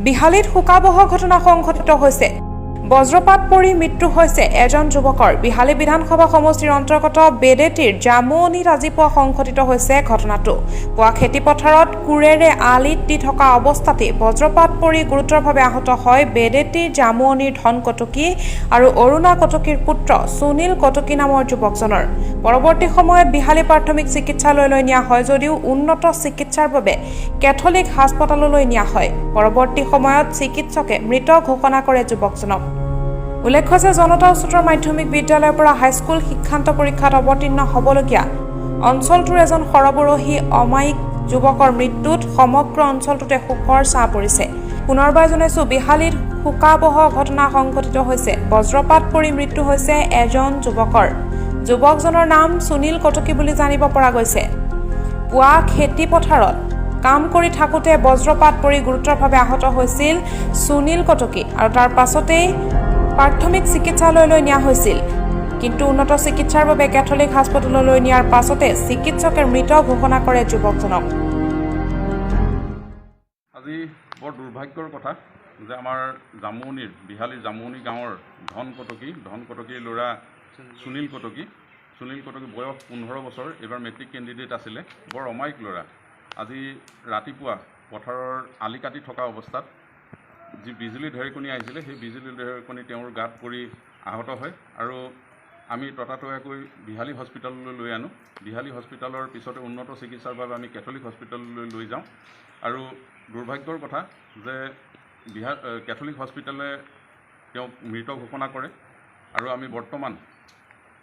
বিহালীত শোকাৱহ ঘটনা সংঘটিত হৈছে। বজ্ৰপাত পৰি মৃত্যু হৈছে এজন যুৱকৰ। বিহালী বিধানসভা সমষ্টিৰ অন্তৰ্গত বেদেতীৰ জামুৱনীত আজি পুৱা সংঘটিত হৈছে ঘটনাটো। পুৱা খেতিপথাৰত কোৰেৰে আলিত দি থকা অৱস্থাতেই বজ্ৰপাত পৰি গুৰুতৰভাৱে আহত হয় বেদেতীৰ জামুৱনীৰ ধন কটকী আৰু অৰুণা কটকীৰ পুত্ৰ সুনীল কটকী নামৰ যুৱকজনৰ। পৰৱৰ্তী সময়ত বিহালী প্ৰাথমিক চিকিৎসালয়লৈ নিয়া হয় যদিও উন্নত চিকিৎসাৰ বাবে কেথলিক হাস্পতাললৈ নিয়া হয়। পৰৱৰ্তী সময়ত চিকিৎসকে মৃত ঘোষণা কৰে যুৱকজনক। উল্লেখ্য যে জনতা উচ্চতৰ মাধ্যমিক বিদ্যালয়ৰ পৰা হাইস্কুল শিক্ষান্ত পৰীক্ষাত অৱতীৰ্ণ হ'বলগীয়া অঞ্চলটোৰ এজন সৰবৰহী অমায়িক যুৱকৰ মৃত্যুত সমগ্ৰ অঞ্চলটোতে শোকৰ ছাঁ পৰিছে। পুনৰবাৰ জনাইছো, বিহালীত শোকাৱহ ঘটনা সংঘটিত হৈছে। বজ্ৰপাত পৰি মৃত্যু হৈছে এজন যুৱকৰ। যুৱকজনৰ নাম সুনীল কটকী বুলি জানিব পৰা গৈছে। পুৱা খেতি পথাৰত কাম কৰি থাকোঁতে বজ্ৰপাত পৰি গুৰুতৰভাৱে আহত হৈছিল সুনীল কটকী আৰু তাৰ পাছতেই প্ৰাথমিক চিকিৎসালয়লৈ নিয়া হৈছিল। কিন্তু উন্নত চিকিৎসাৰ বাবে কেথলিক হাস্পতাললৈ নিয়াৰ পাছতে চিকিৎসকে মৃত ঘোষণা কৰে যুৱকজনক। আজি বৰ দুৰ্ভাগ্যৰ কথা যে আমাৰ জামুৱনীৰ, বিহালীৰ জামুৱনী গাঁৱৰ ধন কটকী, ধন কটকীৰ ল'ৰা সুনীল কটকী। সুনীল কটকী বয়স 15 বছৰ, এইবাৰ মেট্ৰিক কেণ্ডিডেট আছিলে। বৰ অমায়িক ল'ৰা। আজি ৰাতিপুৱা পথাৰৰ আলি কাটি থকা অৱস্থাত যি বিজুলী ঢেৰেকণি আহিছিলে, সেই বিজুলী ঢেৰেকণি তেওঁৰ গাত পৰি আহত হয় আৰু আমি ততাতৈয়াকৈ বিহালী হস্পিটেললৈ লৈ আনোঁ। বিহালী হস্পিটেলৰ পিছতে উন্নত চিকিৎসাৰ বাবে আমি কেথলিক হস্পিটেললৈ লৈ যাওঁ আৰু দুৰ্ভাগ্যৰ কথা যে কেথলিক হস্পিটেলে তেওঁক মৃত ঘোষণা কৰে আৰু আমি বৰ্তমান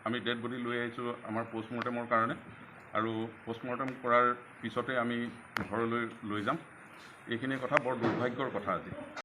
আমি ডেড বডি লৈ আহিছোঁ আমাৰ পষ্টমৰ্টেমৰ কাৰণে আৰু পষ্টমৰ্টেম কৰাৰ পিছতে আমি ঘৰলৈ লৈ যাম। এইখিনি কথা, বৰ দুৰ্ভাগ্যৰ কথা আজি।